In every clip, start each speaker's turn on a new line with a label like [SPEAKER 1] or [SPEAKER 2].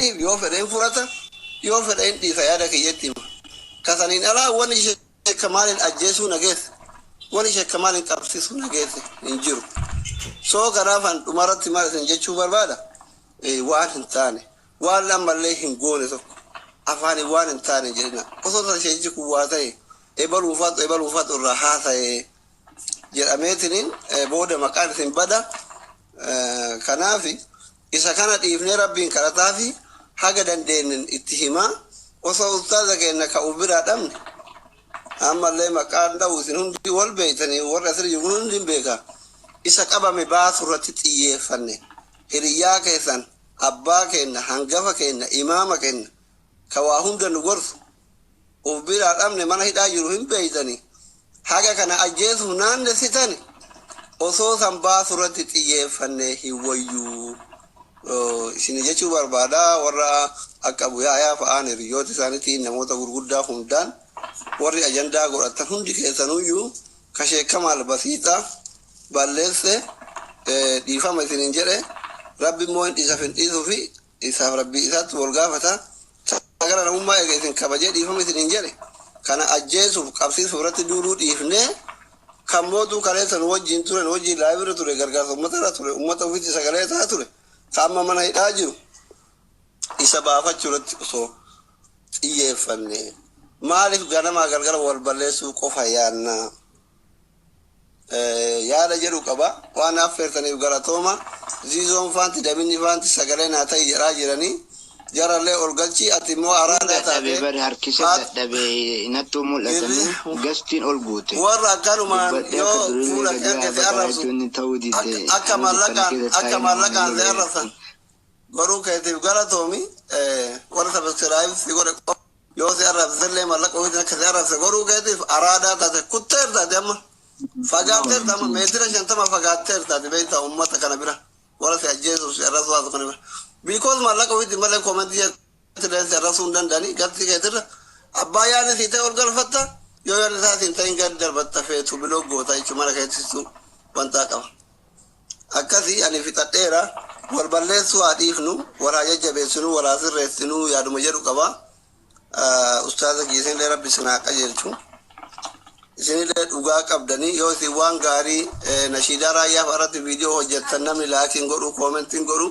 [SPEAKER 1] Yoo fedhe hin fudhata, yoo fedhe hin dhiisa, yaada kiyyatti hima. Kasaniin alaa wani sheek Kamaaliin ajjeesuu nageesse, wani sheek Kamaaliin qabsiisuu nageesse hin jiru. Soo kanaafan dhumarratti maal isin jechuu barbaada? Waan hin taane, waan ammallee hin goone tokko afaanii waan hin taane hin jedhina. Osoo sana sheekichi kun waa ta'e, ebaluufaatu ebaluufaatu irraa haasa'e jedhameetiniin booda maqaan isin bada. Kanaaf isa kana dhiifnee Rabbiin kadhataa fi haga dandeenyen itti himaa. Osoo ustaaza keenya ka'u biraa dhabne, ammallee maqaan dha'u, isin hundi wal beeytanii, warri asirra jiru hundi hin beeka. Isa qabame baasu irratti xiyyeeffanne, hiriyyaa keessan, abbaa keenya, hangafa keenya, imaama keenya ka waa hunda nu gorsu uf biraa dhabne, mana hidhaa jiru hin beeytanii, haga kana ajjeesuuf naannessitani. Osoo san baasu irratti xiyyeeffanne hin wayyuu isin jechuu barbaada. Warra akka Abuyaayaa fa'aan, hiriyoota isaaniitiin, namoota gurguddaa hundaan, warri ajandaa godhatan hundi keessanuyyuu, ka Sheek Kamaal basiixa balleesse dhiifama isinin jedhe, Rabbi immoo hin dhiisaf hin dhiisuu fi isaaf Rabbii isaatti wal gaafata. Sagala namummaa eega isin kabajee dhiifama isinin jedhe, kana ajjeesuuf qabsiisuuf irratti duuluu dhiifnee, kan mootuu kaleessa nu wajjin ture, nu wajjin live ture, gargaarsa uummata irra ture, uummata ofiitti sagalee ta'aa ture, ka amma mana hidhaa jiru isa baafachuu irratti osoo xiyyeeffanne. Maaliif ganamaa galgala wal balleessuu qofa yaannaa yaada jedhu qaba. Waan affeertaniif galatooma. Ziizoon faanti, dabinni faanti sagalee naa ta'i jedhaa jiranii, jarallee ol galchii. Ati immoo araadaa
[SPEAKER 2] Dadhabee
[SPEAKER 1] taate
[SPEAKER 2] bari harkisa dadhabee nattuu mul'atanii gastiin ol guute.
[SPEAKER 1] Warra akkanumaan
[SPEAKER 2] Dubbadhee akka
[SPEAKER 1] yoo
[SPEAKER 2] durillee
[SPEAKER 1] fuula
[SPEAKER 2] gadi
[SPEAKER 1] kee akka si
[SPEAKER 2] dhaabata
[SPEAKER 1] arrabsu
[SPEAKER 2] jechuun ta'uu didde.
[SPEAKER 1] Akka
[SPEAKER 2] Nama dukkana
[SPEAKER 1] mallaqaan
[SPEAKER 2] keessa
[SPEAKER 1] akka
[SPEAKER 2] taa'ee nama
[SPEAKER 1] mallaqaan si
[SPEAKER 2] lolee.
[SPEAKER 1] arrabsan godhuu keetiif galatoomi. Warra subscribe si godhe qofa yoo si arrabsellee mallaqa ofiitiin akka si arrabse godhuu keetiif araadaa taate. Kutteer taate, amma fagaatteer, amma meetira 50 fagaatteer taate beektaa ummata kana bira, warra si ajjeesuuf si arrabsu haatu kana bira, because mallaqa ofiitiin malee comment ii si arrabsuu hin danda'anii. Galtii keetirra abbaa yaadni sii ta'e ol galfatta, yoo yaadni isaa siin ta'in gad darbatta, feetu biloo goota jechuun mana keessattuu wantaa qaba. Akkasii ani fixadheera. Wal balleessuu haa dhiifnu, wal haa jajjabeessinu, wal haa sirreessinu yaaduma jedhu qaba. Ustaaza kiisinillee Rabbi isin haa qajeelchu. Isinillee dhugaa qabdanii, yoo isin waan gaarii nashiidaa raayyaa fa'aarratti viidiyoo hojjettan namni like iin godhu, comment iin godhu.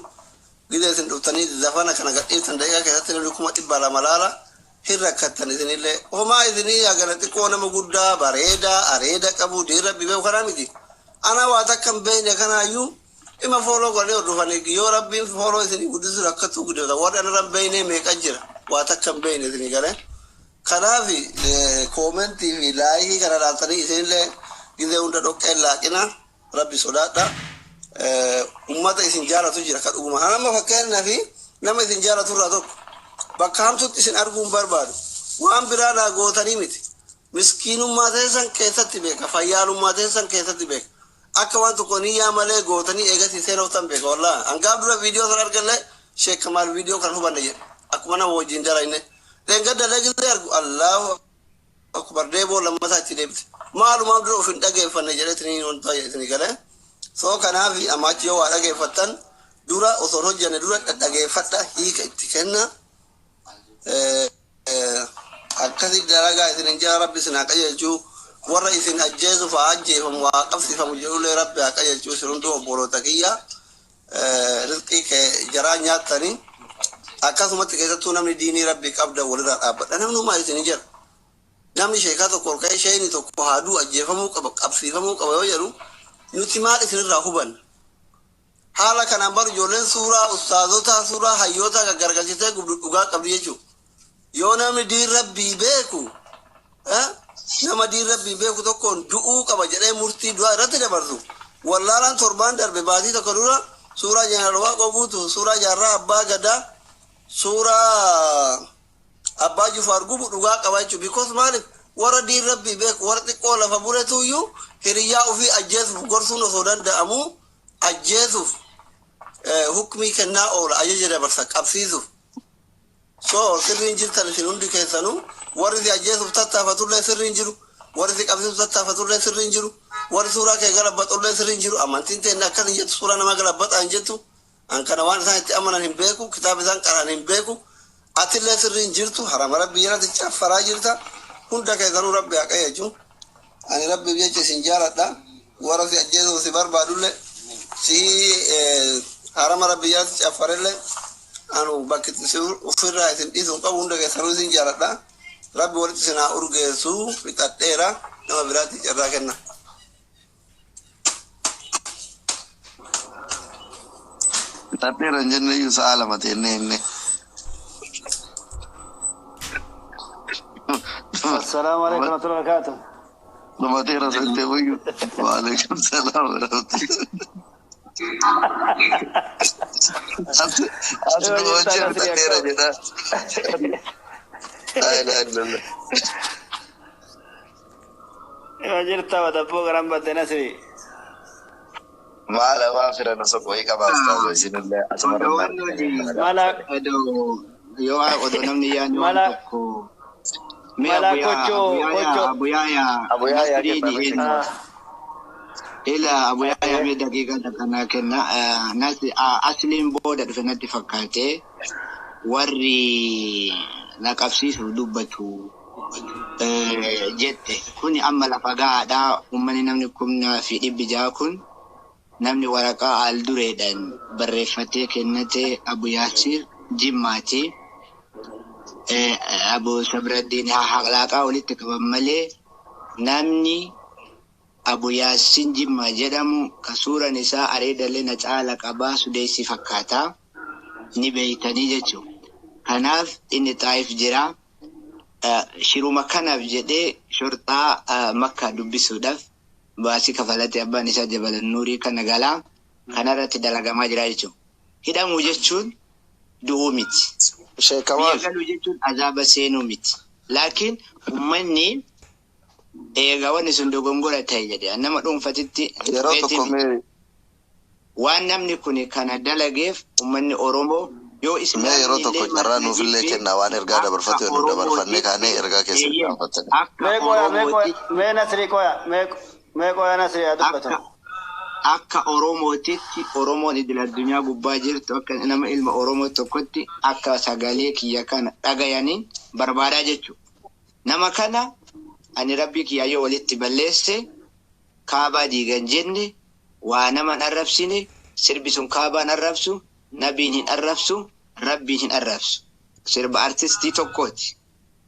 [SPEAKER 1] Gidee isin dhuftanii zafana kana gadhiiftan, daqiiqaa keessatti namni 200,000 laala, hin rakkattan isinillee. Homaa isinii hagana xiqqoo nama guddaa bareedaa areeda qabu diin Rabbi beeku kanaa miti. Ana waa takka hin beekne kanaayyuu ima follow godhanii hordofanii, yoo Rabbiin follow isinii guddisu rakkattuu guddifata. Warri anarra hin beekne meeqa jira, waa takka hin beekne isinii galee. Kanaaf comment ii fi like ii kana laaltanii isinillee gizee hunda dhoqqeen laaqina, Rabbi sodaadha. Ummata isin jaalatu jira ka dhuguma. Amma fakkeenyaaf nama isin jaalatu irraa tokko bakka hamtutti isin arguu hin barbaadu. Waan biraa naa gootanii miti. Miskiinummaa teessan keessatti beeka. Fayyaalummaa teessan keessatti beeka. Akka waan tokko niyyaa malee gootanii eegasii seenoftan beeka wallaa. Hangaaf dura viidiyoo sana argallee, Sheek Kamaal viidiyoo kan hubanne jedhe. Akkuma nama wajjin dalayne. Dheengadda gizee argu, Allahu akbar, deeboo lammataa itti deebite. Maalumaaf dura of hin dhageeffanne jedheetini wanta isinii galee. So kanaaf amma achi yoo waa dhageeffattan, dura osoo hin hojjanne dura dhaggeeffadha, hiika itti kenna. Akkasi dalagaa isin hin jira. Rabbi isin haa qajeelchuu. Warra isin ajjeesuuf haa ajjeefamu, haa qabsiifamu jedhullee Rabbi haa qajeelchuu. Isin hunduu obboloota kiyya, rizqii kee jaraa nyaattanii. Akkasumatti keessattuu namni diinii Rabbi qabda walirraa dhaabbadha. Namni isin hin jira, namni sheekaa tokko ol ka'ee sheeyni tokko haaduu ajjeefamuu qaba, qabsiifamuu qaba yoo jedhu, nuti maal isinirraa hubanna? Haala kanaan bar ijoolleen suuraa ustaazotaa, suuraa hayyootaa gaggargalchitee gubdu dhugaa qabdi jechuudha. Yoo namni diin Rabbii beeku, nama diin Rabbii beeku tokkoon du'uu qaba jedhee murtii du'aa irratti dabarsu, wallaalaan torbaan darbe, baatii tokko dura suuraa Jeneraal Waaqoo Guutuu, suuraa Jaarraa Abbaa Gadaa, suuraa Abbaa Jufaar gubu dhugaa qaba jechuudha. Because maaliif? Warra diin Rabbii beeku, warra xiqqoo lafa buletuyyuu hiriyyaa ofii ajjeesuuf gorsuun osoo danda'amu ajjeesuuf hukmii kennaa oola, ajaja dabarsa qabsiisuuf. So sirriin jirtan isin hundi keessanuu. Warri si ajjeesuuf tattaafatullee sirriin jiru. Warri si qabsiisuuf tattaafatullee sirriin jiru. Warri suuraa kee galabbaxullee sirriin jiru. Amantiin teenne akkas hin jettu, suuraa namaa galabbaxaa hin jettu. An kana waan isaan itti amanan hin beeku, kitaaba isaan qara'an hin beeku. Atillee sirrii hin jirtu, harama rabbi jalatti caffaraa jirta. Hunda keessanuu rabbi haa qajeelchu. Ani rabbi jecha isin jaaladha. Warra si ajjeesuuf si barbaadullee si harama rabbi jalatti caffarellee anu bakki si ofirraa isin dhiisu hin qabu hunda keessanuu isin jaaladha. Rabbi walitti isin haa urgeessu fixadheera nama biraatti carraa kenna.
[SPEAKER 3] Fixadheera hin jenne iyyuu sa'a lama teennee hinne.
[SPEAKER 4] Assalaamu alaikum warahmatullahi wabarakatuh.
[SPEAKER 3] Dhumateera settee wayyu. Waalaikum salaam warahmatullahi. As as
[SPEAKER 4] Yoo
[SPEAKER 3] nu
[SPEAKER 4] jirtaa
[SPEAKER 3] hojii
[SPEAKER 4] Nasrii
[SPEAKER 3] fixadheera
[SPEAKER 4] akkam?
[SPEAKER 3] jedha. Laa ilaaha illallah.
[SPEAKER 4] Yoo jirtaa wadabboo garan badde Nasrii.
[SPEAKER 3] Maal waan firan osoo qo'ii qabaa ustaaza isinillee asumarra
[SPEAKER 2] Odoo
[SPEAKER 3] maal
[SPEAKER 2] wanni hojii
[SPEAKER 4] Mala
[SPEAKER 2] odoo yoo odoo namni yaadni waan
[SPEAKER 4] mala
[SPEAKER 2] tokko mee
[SPEAKER 4] mala
[SPEAKER 2] abuyaa
[SPEAKER 4] kochoo
[SPEAKER 2] abuyaa
[SPEAKER 4] kochoo
[SPEAKER 2] abuyaa
[SPEAKER 3] Abuyaa yaa
[SPEAKER 2] Nasrii
[SPEAKER 3] kennaa
[SPEAKER 2] ni
[SPEAKER 3] miti.
[SPEAKER 2] eenyu?
[SPEAKER 4] ah
[SPEAKER 2] Ila abuyaa
[SPEAKER 4] eh
[SPEAKER 2] mee daqiiqa takkanaa kenna. Nasi asliin booda dhufe natti fakkaate warri na qabsiisuuf dubbatu jette kuni amma lafa gahaadha. Uummanni namni 1,600 kun namni waraqaa al dureedhaan barreeffatee kennate Abu Yaasir Jimmaati. Abu Sabraddiin haqlaaqaa walitti qaban malee namni Abu Yaasin Jimmaa jedhamu ka suuraan isaa areedallee na caala qabaa sudeessi fakkaata ni beeytanii jechuudha. Kanaaf inni xaayif jira. Shiruma kanaaf jedhee shorxaa makkaa dubbisuudhaaf baasii kafalate abbaan isaa Jabal Nuurii kana galaa kanarratti dalagamaa jira jechuudha. Hidhamuu jechuun du'uu miti.
[SPEAKER 3] Sheek
[SPEAKER 2] Biyya
[SPEAKER 3] Kamaal.
[SPEAKER 2] galuu jechuun azaaba seenuu miti. Laakiin uummanni eegaa wanni sun dogongora ta'e jedhe nama dhuunfatitti
[SPEAKER 3] Yeroo
[SPEAKER 2] feeti
[SPEAKER 3] tokko
[SPEAKER 2] miti.
[SPEAKER 3] mee
[SPEAKER 2] Waan namni kun kana dalageef uummanni Oromoo yoo
[SPEAKER 3] mee yeroo
[SPEAKER 2] islaamni
[SPEAKER 3] tokko
[SPEAKER 2] illee
[SPEAKER 3] carraa nuufillee
[SPEAKER 2] masnajii fi
[SPEAKER 3] kennaa waan ergaa
[SPEAKER 2] akka
[SPEAKER 3] dabarfatu nu dabarfannee
[SPEAKER 2] Oromootitti
[SPEAKER 3] kaanee ergaa keessan
[SPEAKER 2] eeyyee
[SPEAKER 3] gaafatanii.
[SPEAKER 2] akka
[SPEAKER 4] mee qoya mee qoya
[SPEAKER 2] Oromootitti
[SPEAKER 4] mee Nasrii qoya mee mee qoya Nasrii haa dubbatu.
[SPEAKER 2] akka akka Oromootitti Oromoon idil addunyaa gubbaa jirtu akka nama ilma Oromoo tokkotti akka sagalee kiyya kana dhagayaniin barbaadaa jechuudha. Nama kana ani rabbii kiyya yoo walitti balleesse kaabaa diigan jenne waa nama hin arrabsine sirbi sun kaabaan arrabsu nabiin hin arrabsu rabbiin hin arrabsu. Sirba artistii tokkooti.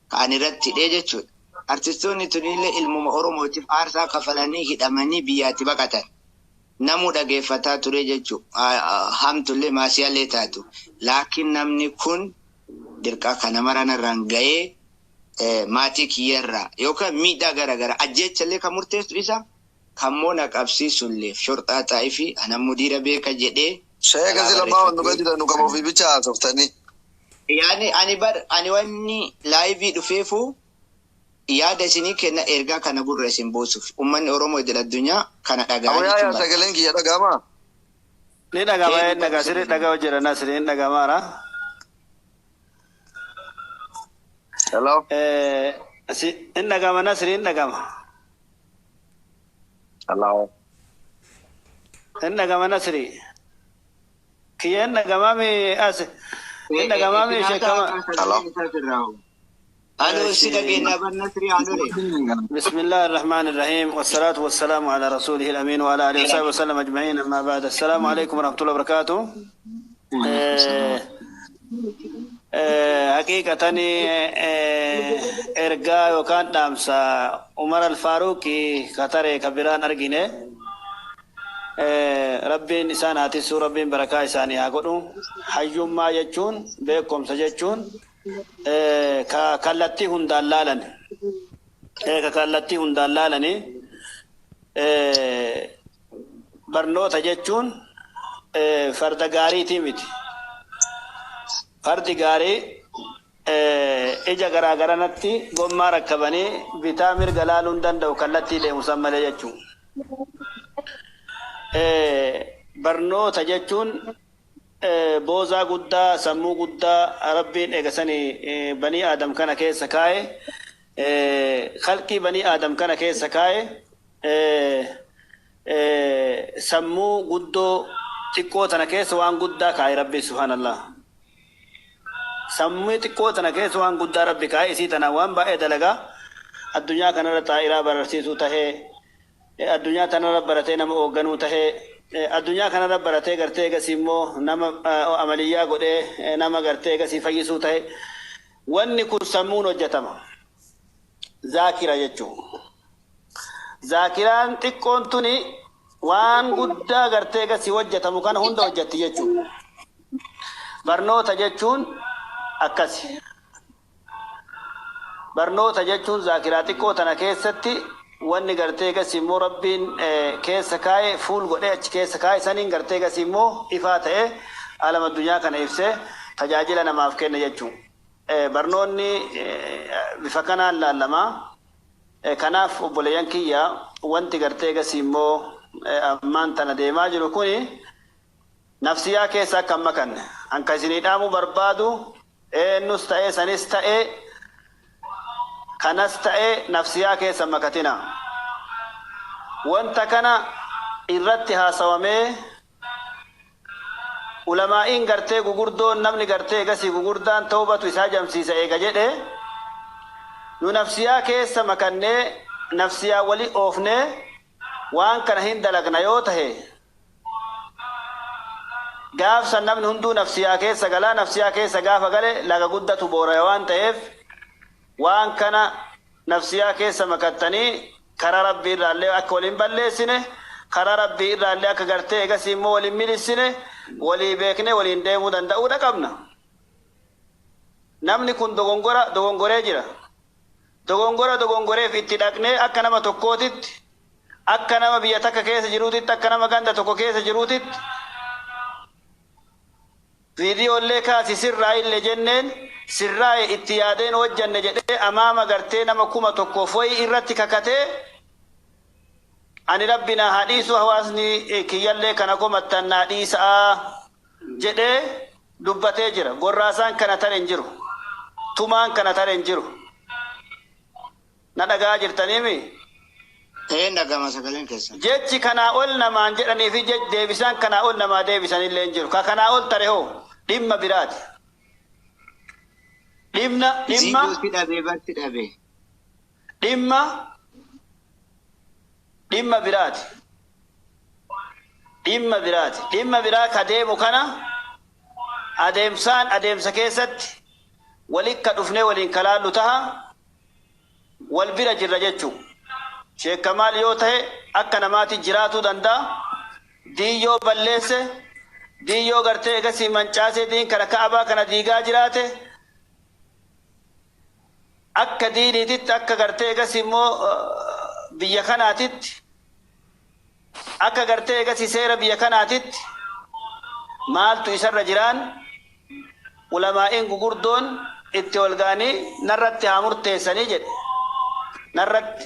[SPEAKER 2] Ka ani irratti hidhee jechuudha. Artistoonni tunillee ilmuma Oromootiif aarsaa kafalanii hidhamanii biyyaatti baqatan. Namuu dhageeffataa ture jechuudha. Hamtullee maasiyaallee taatu. Laakiin namni kun dirqaa kana maranarraan ga'ee maatii kiyyarraa yookaan miidhaa garaagaraa ajjeechallee kan murteessu isa kammoo na qabsiisullee shorxaa taa'ee fi anammoo diira beeka jedhee
[SPEAKER 3] Sheeka
[SPEAKER 2] karaa
[SPEAKER 3] si lammaa waan dhugaa
[SPEAKER 2] barreeffatee.
[SPEAKER 3] jiran nu qaba ofii bicha haasoftanii.
[SPEAKER 2] Yaani ani bar ani wanni laayivii dhufeefu yaada isinii kenna ergaa kana gurra isin buusuuf uummanni Oromoo idil addunyaa kana dhaga'aa
[SPEAKER 3] Abuyaa yaa
[SPEAKER 2] jechuun barbaada.
[SPEAKER 3] sagaleen kiyya dhaga'amaa?
[SPEAKER 4] Ni dhagama
[SPEAKER 2] Ee
[SPEAKER 4] hin dhaga
[SPEAKER 2] dubbatu
[SPEAKER 4] sirrii dhagaa jira Nasrii hin dhagamaara.
[SPEAKER 3] Hello?
[SPEAKER 4] Eh si hin dhagama Nasrii hin dhagama.
[SPEAKER 3] Hello?
[SPEAKER 4] Hin dhagama Nasrii. Kiyya hin dhagamaa mi as hin dhagamaa mi
[SPEAKER 2] Isin
[SPEAKER 4] Sheek
[SPEAKER 2] haasaa
[SPEAKER 4] Kamal.
[SPEAKER 2] akka
[SPEAKER 3] Hello?
[SPEAKER 2] sagaleen isaa sirraa'u. Aloo si dhageenya bar Nasrii haalole.
[SPEAKER 4] بسم الله الرحمن الرحيم والصلاة والسلام على رسوله الأمين وعلى آله وصحبه وسلم أجمعين أما بعد السلام عليكم ورحمة الله وبركاته. آه، حقيقة إرجاء وكان دامسا عمر الفاروق قطر كبيران أرجينه ربين إنسان هاتسو ربين بركة إنساني هاقولون حيوم ما يجون بكم سجون كالتي هندالالن ka kallattii hundaan laalanii barnoota jechuun farda gaariitii miti. Fardi gaarii ija garaa garanatti gommaa rakkabanii bitaa mirga laaluu hin danda'u kallattii deemu san malee jechuun. Barnoota jechuun boozaa guddaa sammuu guddaa rabbiin eegasanii banii aadam kana keessa kaa'e khalqii banii aadam kana keessa kaa'e sammuu guddoo Xiqqoo tana keessa waan guddaa kaa'e Rabbi subhaanallah. Sammuu xiqqoo tana keessa waan guddaa Rabbi kaa'e isii tana waan baay'ee dalagaa addunyaa kanarra xaa'iraa barsiisuu tahee addunyaa tanarra baratee nama hoogganuu tahee addunyaa kanarra baratee gartee gasii immoo nama amaliyyaa godhee nama gartee gasii fayyisuu tahee wanni kun sammuun hojjetama. Zaakira jechuun. Zaakiraan xiqqoon tuni waan guddaa gartee gasii hojjetamu kana hunda hojjetti jechuudha. Barnoota jechuun akkasi. Barnoota jechuun zaakiraa xiqqoo tana keessatti wanni gartee gasii immoo Rabbiin keessa kaa'e fuul godhee achi keessa kaa'e saniin gartee gasii immoo ifaa ta'e alama addunyaa kana ibsee tajaajila namaaf kenna jechuudha. Barnoonni bifa kanaan laalamaa. Kanaaf obboleeyyan kiyya wanti gartee gasii immoo ammaan tana deemaa jiru kuni nafsiyaa keessa akka hin makanne anka isinii dhaamuu barbaadu eenyus ta'ee sanis ta'ee kanas ta'ee nafsiyaa keessa makatina. Wanta kana irratti haasawamee ulamaa'iin gartee gugurdoon namni gartee gasii gugurdaan toobatu isaa jamsiisa eega jedhe nu nafsiyaa keessa makannee nafsiyaa wali oofnee waan kana hin dalagna yoo tahe gaafsan namni hunduu nafsiyaa keessa galaa nafsiyaa keessa gaafa gale laga guddatu booraya waan ta'eef waan kana nafsiyaa keessa makattanii karaa Rabbii irraallee akka waliin balleessine karaa Rabbii irraallee akka gartee egasii immoo waliin milissine walii beekne waliin deemuu danda'uudha qabna. Namni kun dogongora dogongoree jira. Dogongora dogongoreef itti dhaqnee akka nama tokkootitti akka nama biyya takka keessa jiruutitti akka nama ganda tokko keessa jiruutitti viidiyoolee kaasi sirraa illee jenneen sirraa itti yaadeen hojjanne jedhee amaama gartee nama 1000 wayii irratti kakatee ani Rabbi na haa dhiisu hawaasni kiyyallee kana komattan naa dhiisaa jedhee dubbatee jira. Gorraasaan kana tare hin jiru. Tumaan kana tare hin jiru. Na dhagaa jirtaniimi?
[SPEAKER 2] Ta'een dhagama sagaleen keessan.
[SPEAKER 4] Jechi kanaa ol namaan jedhanii fi deebisaan kanaa ol namaa deebisanillee hin jiru. Ka kanaa ol tare hoo dhimma biraati. Dhimma dhimma
[SPEAKER 2] Ziiduu si dhabee barsi dhabee.
[SPEAKER 4] dhimma dhimma biraati. Dhimma biraati. Dhimma biraa ka deemu kana adeemsaan adeemsa keessatti walikka dhufnee waliin kalaallu taha wal bira jirra jechuu. Sheek Kamaal yoo ta'e akka namaatti jiraatuu danda'a. Diin yoo balleesse, diin yoo gartee egasii mancaasee diin kana ka'abaa kana diigaa jiraate akka diiniititti akka gartee egasii immoo biyya kanaatitti akka gartee egasii seera biyya kanaatitti maaltu isarra jiraan ulamaa'iin gugurdoon itti ol ga'anii narratti haa murteessanii jedhe. Narratti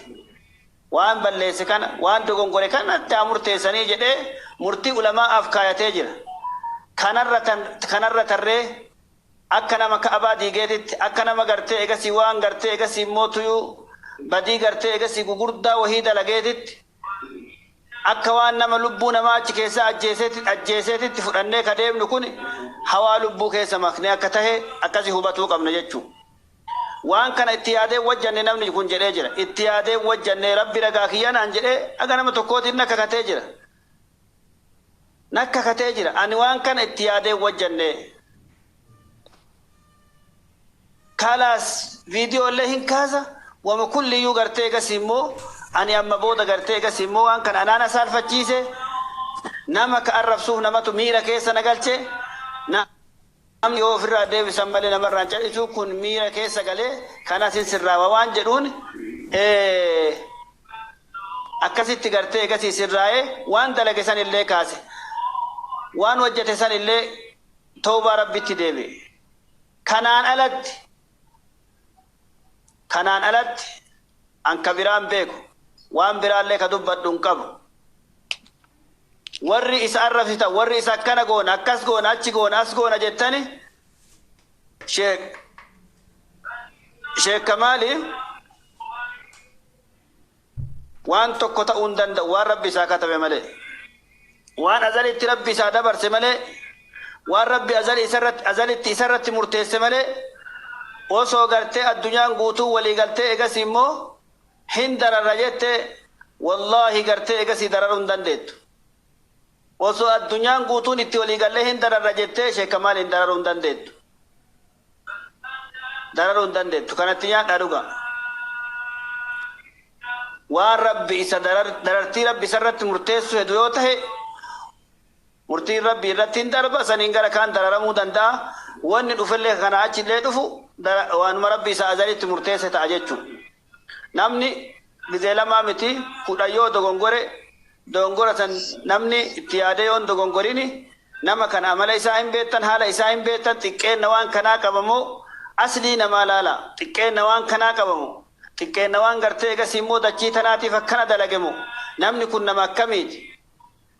[SPEAKER 4] waan balleesse kana waan dogongore kanatti haa murteessanii jedhee murtii ulamaa'aaf kaayatee jira. Kanarra tarree akka nama ka'abaa diigeetitti akka nama gartee egasii waan gartee egasii immoo tuyuu badii gartee egasii gugurdaa wahii dalageetitti akka waan nama lubbuu namaa achi keessa ajjeeseetitti fudhannee ka deemnu kun hawaa lubbuu keessa maknee akka tahe akkasii hubatuu qabna jechuudha. Waan kana itti yaadee wajjanne namni kun jedhee jira. Itti yaadee wajjanne Rabbi ragaa kiyya naan jedhee aga nama tokkootiin na kakatee jira. Na kakatee jira. Ani waan kana itti yaadee wajjanne. Kalaas viidiyoolee hin kaasa. Wama kulliyyuu gartee egas immoo ani amma booda gartee egas immoo waan kana anaana saalfachiise nama ka arrabsuuf namatu miira keessa na galche. Namni yoo ofirraa deebisan malee namarraan callisu kun miira keessa galee kanas hin sirraawa waan jedhuun akkasitti gartee egasii sirraa'ee waan dalage san illee kaase waan hojjete san illee toobaa Rabbitti deebi'e. Kanaan alatti an ka biraan beeku waan biraallee ka dubbadhu hin qabu. Warri isa arrabsitan warri isa akkana goona akkas goona achi goona as goona jettani Sheek Kamaali waan tokko ta'uu hin danda'u waan Rabbi isaa katabe malee. Waan azalitti Rabbi isaa dabarse malee, waan Rabbi azali isarratti azalitti isarratti murteesse malee, osoo gartee addunyaan guutuu walii galtee egas immoo hin dararra jette, wallaahi gartee egasii dararuu hin dandeettu. Osoo addunyaan guutuun itti walii gallee hin dararra jettee, Sheek Kamaal hin dararuu hin dandeettu. Dararuu hin dandeettu. Kanatti nyaadhaa dhuga. Waan Rabbi isa darartii Rabbi isarratti murteessu hedu yoo tahe, murtiin Rabbi irratti hin darba, saniin gara kaan dararamuu danda'a. Wanni dhufellee kana achillee dhufu waanuma Rabbi isa azalitti murteesse ta'a jechuudha. Namni gizee lamaa miti, 10 yoo dogongore, dogongora san namni itti yaadee yoo hin dogongorini, nama kana amala isaa hin beektan, haala isaa hin beektan, xiqqeenna waan kanaa qabamoo aslii namaa laala, xiqqeenna waan kanaa qabamoo, xiqqeenna waan gartee egasii immoo dachii tanaatiif akkana dalagemo, namni kun nama akkamiiti,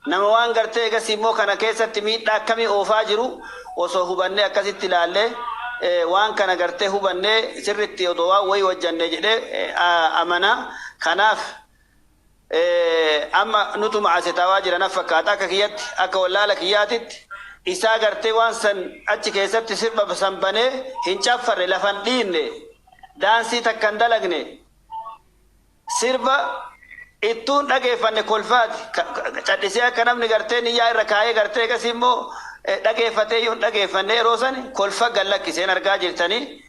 [SPEAKER 4] nama waan gartee egasii immoo kana keessatti miidhaa akkamii oofaa jiru osoo hubannee akkasitti ilaallee waan kana gartee hubannee sirritti odoo waan wayii hojjanne jedhee amana. Kanaaf amma nutuma asetaawaa jira naf fakkaata. Akka kiyyatti, akka wallaala kiyyaatitti, isaa gartee waan san achi keessatti sirba san banee hin caffarre, lafan dhiinne, daansii takka hin dalagne, sirba ittuun dhageeffanne, kolfaati cadhisee akka namni gartee niyyaa irra kaayee gartee egasii immoo dhageeffatee iyyuu hin dhageeffanne, yeroo san kolfa gallakkiseen argaa jirtanii.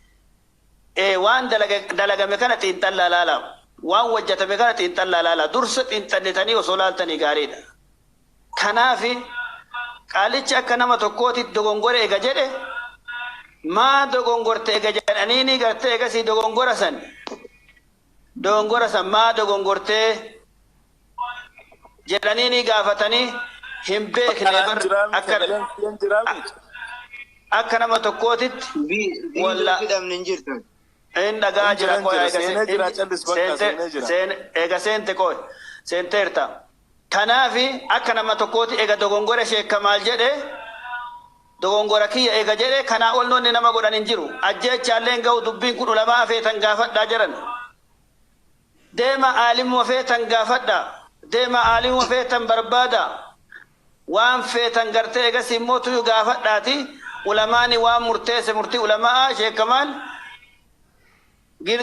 [SPEAKER 4] Waan dalagame kana xiinxallaa laala, waan hojjetame kana xiinxallaa laala, dursa xiinxallitanii osoo laaltanii gaariidha. Kanaafi qaalichi akka nama tokkootti dogongore ega jedhe, maa dogongorte ega jedhaniini gartee egasii dogongora san maa dogongortee jedhaniini gaafatanii hin beekne bar akka nama tokkootitti.
[SPEAKER 2] Walla fidhamne hin jirtan.
[SPEAKER 4] In dhagaa jira. Qoy, eega seente, qoy, seenteerta. Kanaafi akka nama tokkooti ega dogongora Sheek Kamaal jedhe, dogongora kiyya ega jedhe, kanaa ol nonni nama godhan hin jiru. Ajjeechaalleen ga'u dubbiin kun ulamaa feetan gaafadhaa jedhan. Deema aalimuma feetan gaafadha, deema aalimuma feetan barbaada, waan feetan gartee egas immoo tuyu gaafadhaati. Ulamaani waan murteesse, murtii ulamaa Sheek Kamaal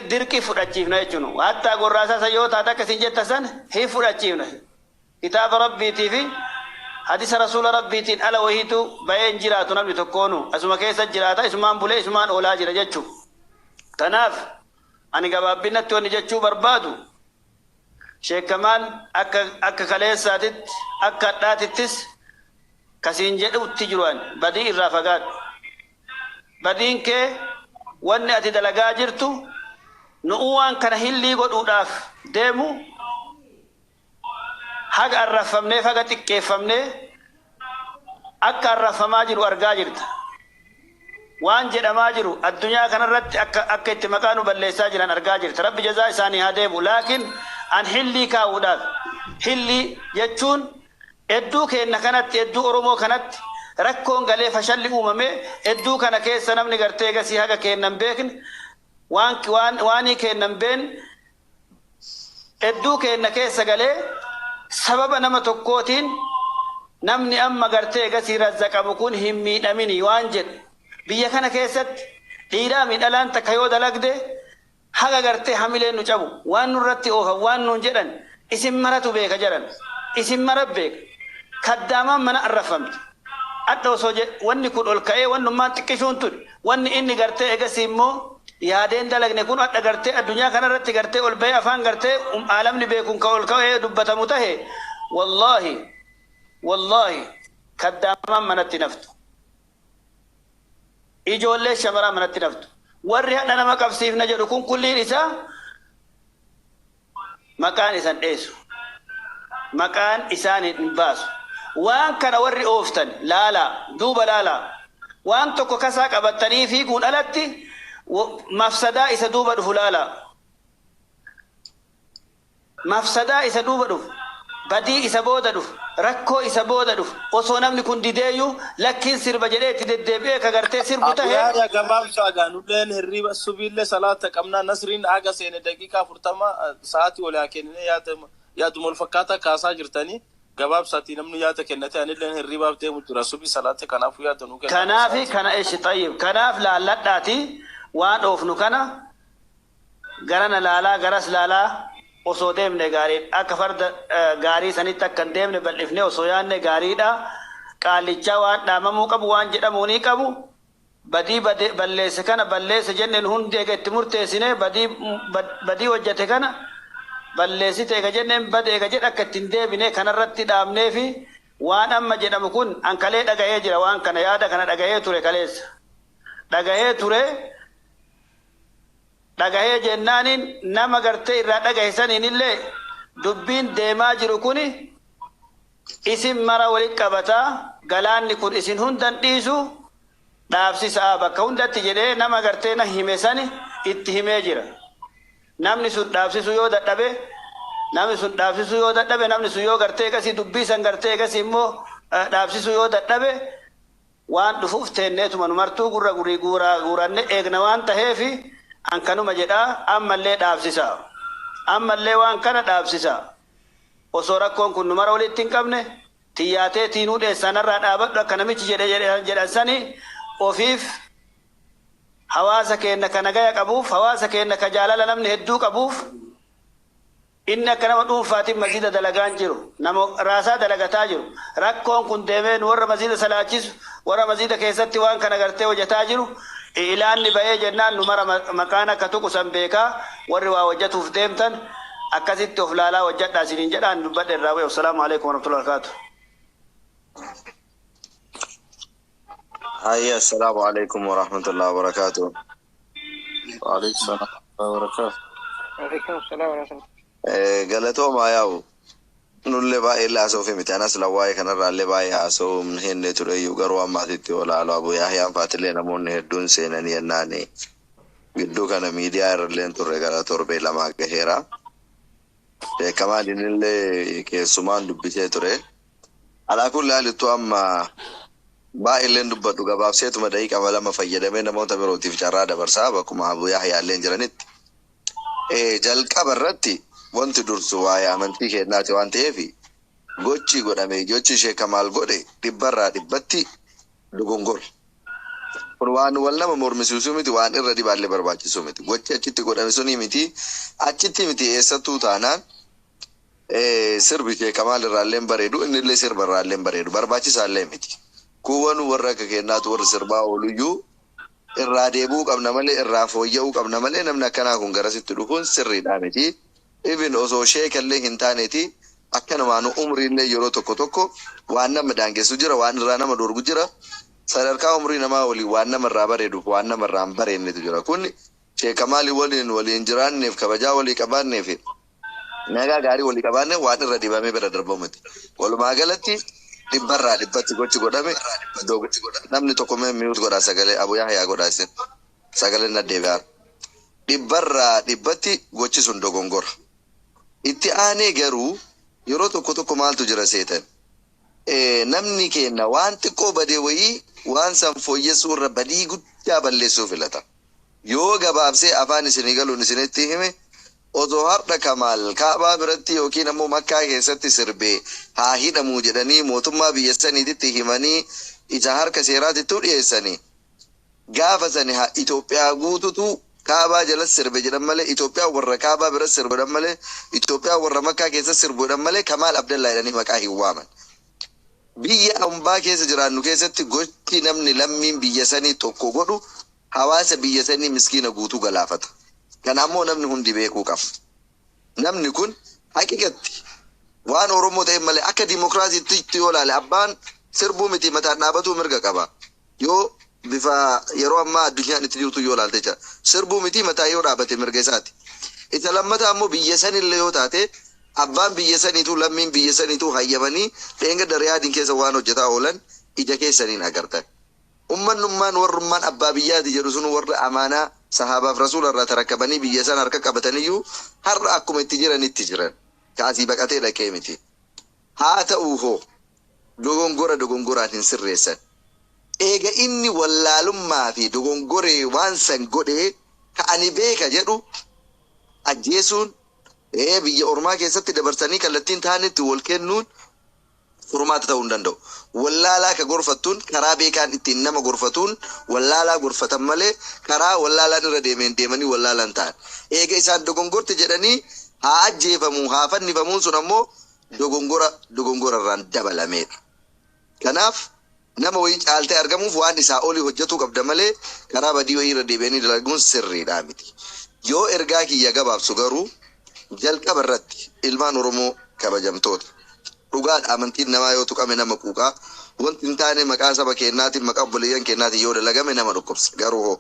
[SPEAKER 4] dirqii fudhachiifna jechuun, hattaa gorraasaa yoo taate akkasin jetta san hin fudhachiifna. Kitaaba Rabbiitii fi hadisa rasuula Rabbiitiin ala wahiitu bahee hin jiraatu. Namni tokkoonu asuma keessa jiraata, isumaan bulee isumaan oolaa jira jechuu. Kanaaf ani gabaabbinatti wanni jechuu barbaadu, Sheek Kamaal akka kaleessaatitti akka hadhaatittis kasiin jedhutti jiru, badii irraa fagaadhu. Badiin kee, wanni ati dalagaa jirtu, nu'uu waan kana hillii godhuudhaaf deemu, haga arrafamnee haga xiqqeeffamnee akka arrafamaa jiru argaa jirta. Waan jedhamaa jiru addunyaa kanarratti akka itti maqaa nu balleessaa jiran argaa jirta. Rabbi jazaa isaanii haa deebu. Laakiin an hillii kaa'uudhaaf, hillii jechuun hedduu keenna kanatti, hedduu Oromoo kanatti rakkoon galee fashalli uumame, hedduu kana keessa namni gartee gasii haga keennan beekne, waan waan waanii keennan been hedduu keenna keessa galee, sababa nama tokkootiin namni amma gartee gasii razzaqamu kun hin miidhamini waan jedhu. Biyya kana keessatti dhiiraa miidhalaan takka yoo dalagde, haga gartee hamileen nu cabu, waan nurratti oofan, waan nuun jedhan isin maratu beeka jedhan, isin mara beeka. Kaddaamaan mana arrafamte adda osoo wanni kun ol ka'ee, wannummaan xiqqishuun tun, wanni inni gartee egasii immoo yaadeen dalagne kun adda gartee addunyaa kanarratti gartee ol bahee afaan gartee aalamni beekuun ka ol ka'ee dubbatamu tahe, wallaahi wallaahi kaddaamaan manatti naftu, ijoollee shamaraa manatti naftu. Warri hadha nama qabsiifna jedhu kun kulliin isaa maqaan isan dheessu, maqaan isaan hin baasu. Waan kana warri ooftan laalaa, duuba laalaa. Waan tokko kasaa qabattanii fiiguun alatti mafsadaa isa duuba dhufu laalaa, mafsadaa isa duuba dhufu, badii isa booda dhufu, rakkoo isa booda dhufu. Osoo namni kun dideeyyuu lakkiin sirba jedhee itti deddeebi'ee ka gartee sirbu tahe.
[SPEAKER 5] Aburaaya, gabaabsaa gaa, nulleen hirriba subiillee salaata qabnaa. Nasriin haga seene daqiiqaa 40 sa'aatii olii haa kennine. Yaaduma wal fakkaataa kaasaa jirtanii. Gabaabsaatii namni yaada kennate, anillee hirribaaf deemu jira. Subii salaate, kanaafuu yaada nuu kenna.
[SPEAKER 4] Kanaafi kana ishi xayyib, kanaaf laalladhaati waan oofnu kana garana laalaa garas laalaa osoo deemne gaariidha. Akka farda gaarii sanitti akka hin deemne bal'ifnee osoo yaadne gaariidha. Qaallichaa waan dhaamamuu qabu, waan jedhamuu ni qabu. Badii balleesse kana balleesse jenneen hundi eega itti murteessine, badii hojjete kana balleessite eega jenneen, bade eega jedhe akka ittiin deebine kanarratti dhaabnee fi waan amma jedhamu kun ankalee dhagahee jira. Waan kana yaada kana dhagahee ture, kaleessa dhagahee ture. Dhagahee jennaaniin nama gartee irraa dhagahe saniin illee dubbiin deemaa jiru kuni isin mara walitti qabataa, galaanni kun isin hundan dhiisu, dhaabsisaa bakka hundatti jedhee nama gartee na hime sani itti himee jira. Namni sun dhaabsisuu yoo dadhabe, namni sun dhaabsisuu yoo dadhabe, namni sun yoo gartee egasii dubbii san gartee egasii immoo dhaabsisuu yoo dadhabe, waan dhufuuf teenneetuma nu martuu gurra gurii guuraa guuranne eegna waan taheefi an kanuma jedhaa. Ammallee dhaabsisa, ammallee waan kana dhaabsisa. Osoo rakkoon kun nu mara walitti hin qabne, tiyyaatee tiinuu dheessanarraa dhaabadhu akka namichi jedhe jedhan sani, ofiif hawaasa keenya ka nagaya qabuuf, hawaasa keenya ka jaalala namni hedduu qabuuf. Inni akka nama dhuunfaatiin masjida dalagaan jiru, nama raasaa dalagataa jiru. Rakkoon kun deemee nu warra masjida salaachisu, warra masjida keessatti waan kana gartee hojjetaa jiru, ilaanni bahee jennaan nu mara maqaan akka tuqu san beekaa. Warri waa hojjetuuf deemtan akkasitti of laalaa hojjedhaa isiniin jedhaan. Dubbadhe irraa bu'e. Assalaamu alaikum warahmatullahi wabarakatuh.
[SPEAKER 3] Hayya, assalaamu alaikum warahmatullahi wabarakatuh.
[SPEAKER 5] Waalaikum salaam wa barakaatu.
[SPEAKER 6] Alaikum salaam wa rahmatullahi.
[SPEAKER 3] Galatoomaa. Yaa'u nullee baay'ee haasa'uuf miti, anas waa'ee kanarraallee baay'ee haasa'uu hin henne tureyyuu, garuu ammaatitti olaaloo Abu Yahyaan faatillee namoonni hedduun seenanii jennaan gidduu kana miidiyaa irrallee turre gara torbee 2 gaheera. Beekamaan innillee keessumaan dubbisee ture. Alaa kun laalittuu amma baay'eelleen dubbadhu, gabaabseetuma daqiiqaa 2 fayyadamee namoota birootiif carraa dabarsaa bakkuma Abu Yahyaallee jiranitti. Jalqaba irratti wanti dursu waa'ee amantii keenyaati waan ta'eef, gochi godhame, gochi ishee Kamaal godhe dhibbarraa dhibbatti dogongora. Kun waan wal nama mormisiisuu miti, waan irra dibaallee barbaachisuu miti. Gochi achitti godhame suni miti, achitti miti, eessattuu taanaan sirbi ishee Kamaal irraallee hin bareedu, innillee sirba irraallee hin bareedu, barbaachisaallee miti. Kuuwwan warra akka keenyaatu warri sirbaa ooluyyuu irraa deebi'uu qabna malee, irraa fooyya'uu qabna malee, namni akkanaa kun garasitti dhufuun sirriidhaa miti. Even osoo sheekallee hin taaneeti, akkanumaan umriillee yeroo tokko tokko waan nama daangessu jira, waan irraa nama dorgu jira. Sadarkaa umrii namaa waliin waan nama irraa bareeduuf waan nama irraa hin bareennetu jira. Kun sheeka maalii waliin jiraanneef, kabajaa walii qabaanneef, nagaa gaarii walii qabaanneef waan irra dibamee bira darbamu miti. Walumaa galatti dhibbarraa dhibbatti gochi godhame. Namni tokko mee mute godhaa sagalee Abu Yahyaa godhaa, isin sagaleen naddeebi'aa. Dhibbarraa dhibbatti gochi sun dogongora. Itti aanee garuu yeroo tokko tokko maaltu jira seetan? Namni keenya waan xiqqoo badee wayii waan san fooyyessuu irra badii guddaa balleessuu filata. Yoo gabaabsee afaan isinii galuun isinitti hime, osoo har'a Kamaal Kaabaa biratti yookiin ammoo Makkaa keessatti sirbee haa hidhamuu jedhanii mootummaa biyya saniititti himanii isa harka seeraatittuu dhiyeessanii, gaafa sani haa Itoophiyaa guututu Kaabaa jala sirbe jedhan malee, Itoophiyaa warra Kaabaa bira sirbe jedhan malee, Itoophiyaa warra Makkaa keessa sirbu jedhan malee, Kamaal Abdallaa jedhanii maqaa hin waaman. Biyya hambaa keessa jiraannu keessatti gochi namni lammiin biyya sanii tokko godhu hawaasa biyya sanii miskiina guutuu galaafata. Kana ammoo namni hundi beekuu qaba. Namni kun haqiqatti waan Oromoo ta'e malee, akka dimokiraasiitti yoo ilaale, abbaan sirbuu miti mataan dhaabatuu mirga qaba. Yoo bifa yeroo ammaa addunyaan itti jirtu yoo ilaalte jecha, sirbuu miti mataa yoo dhaabate mirga isaati. Isa lammataa ammoo biyya sanillee yoo taate, abbaan biyya saniituu lammiin biyya saniituu hayyamanii dheengadda Riyaadiin keessa waan hojjetaa oolan ija keessaniin agartan. Ummannummaan warrummaan abbaa biyyaati jedhu sun, warra amaanaa sahaabaaf rasuula irraa tarakkabanii biyya san harka qabataniyyuu, har'a akkuma itti jiranitti jiran. Kaasii baqatee dhaqee miti. Haa ta'uu hoo, dogongora dogongoraan hin sirreessan. Eega inni wallaalummaa fi dogongoree waan san godhee ka ani beeka jedhu ajjeesuun, biyya ormaa keessatti dabarsanii kallattiin taanetti wal kennuun Furmaata ta'uu hin danda'u. Wallaalaa ka gorfattuun karaa beekaan ittiin nama gorfatuun wallaalaa gorfatan malee karaa wallaalaan irra deemeen deemanii wallaalaan ta'an. Eega isaan dogongorte jedhanii haa ajjeefamuu haa fannifamuun sun ammoo dogongora dogongorarraan dabalameedha. Kanaaf nama wayii caaltee argamuuf waan isaa olii hojjetuu qabda malee karaa badii wayii irra deebi'anii dalaguun sirriidhaa miti. Yoo ergaa kiyya gabaabsu garuu jalqaba irratti ilmaan Oromoo kabajamtoota. Dhugaadha, amantiin namaa yoo tuqame nama quuqaa. Wanti hin taane maqaa saba keenyaatiin, maqaa obboleeyyan keenyaatiin yoo dalagame nama dhukkubsa. Garuu hoo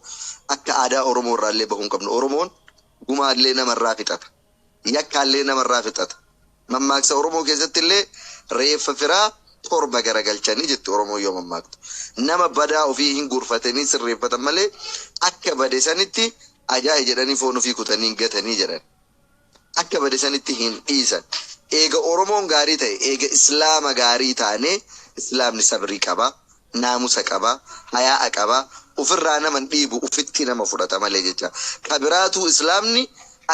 [SPEAKER 3] akka aadaa Oromoo irraallee bahuu hin qabnu. Oromoon gumaallee namarraa fixata. Yakkaallee namarraa fixata. Mammaaksa Oromoo keessatti illee reeffa firaa torba garagalchanii jetti Oromoo yoo mammaaktu. Nama badaa ofii hin gurfatanii sirreeffatan malee akka bade sanitti ajaa'i jedhanii foon ofii kutanii hin gatanii jedhan. Akka bade sanitti hin dhiisan. Eega Oromoon gaarii ta'e, eega Islaama gaarii taane, Islaamni sabrii qaba, naamusa qaba, hayaa'a qaba, ofirraa nama hin dhiibu, ofitti nama fudhata malee jecha. Kabiraatu Islaamni